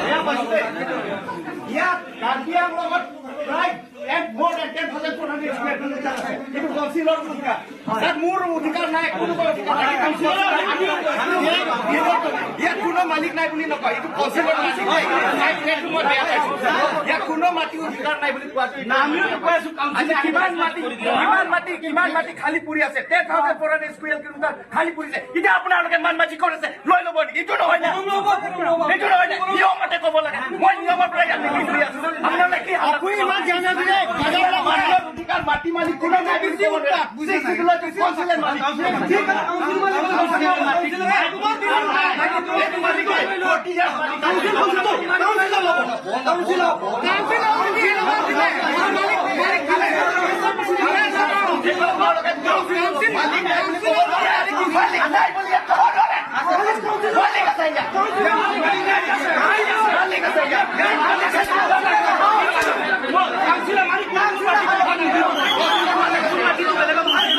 বেয়া পাইছো দেই। ইয়াত কাৰ্বি আংলঙত প্ৰায় more than 10,400 square kilometer আছে। এইটো কাউন্সিলৰ অধিকাৰ। তাত মোৰ অধিকাৰ নাই, কোনোবা অধিকাৰ নাই। ইয়াত কোনো মালিক নাই বুলি নকয়। এইটো কাউন্সিলৰ মাটি দেই। সেইটো মই বেয়া পাইছো। ইয়াত কোনো মাটি অধিকাৰ নাই বুলি কোৱাটো। আমিও কৈ আছো। আজি কিমান মাটি খালী পৰি আছে? 10,400 square kilometer খালী পৰিছে। এতিয়া আপোনালোকে মান মাজি কৰিছে, লৈ ল'ব নেকি? এইটো নহয় না, এইটো নহয় না। নিয়মতে ক'ব লাগে। মই নিয়মৰ পৰা ইয়াত লিখি কৰি আছো। আপোনালোকে কি ইমান জানা দিলে। মানুহৰ অধিকাৰ, মাটি মালিক কোনো নাই বুলি ক'ব নোৱাৰে। ছিক্স চিডিউলত কাউন্সিলৰ মালিক। ঠিক আছে, এইটো মালিক নাই। 40 years মালিক। কাউন্সিল মালিক নাই বুলি ক'ব নোৱাৰে। মালিক নাই বুলি ইয়াত ক'ব নোৱাৰে। মালিক আছে ইয়াত। মালিক আছে ইয়াত। মালিক আছে। কাউন্সিলৰ মালিক। মাটিটো বেলেগত। মালিক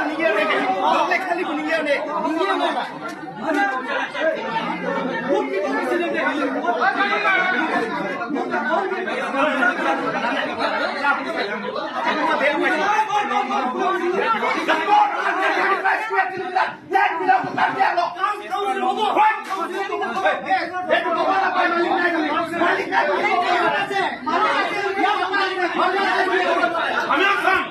আমি নিয়ে নে খালি নিয়ে নে। আমিও খাম।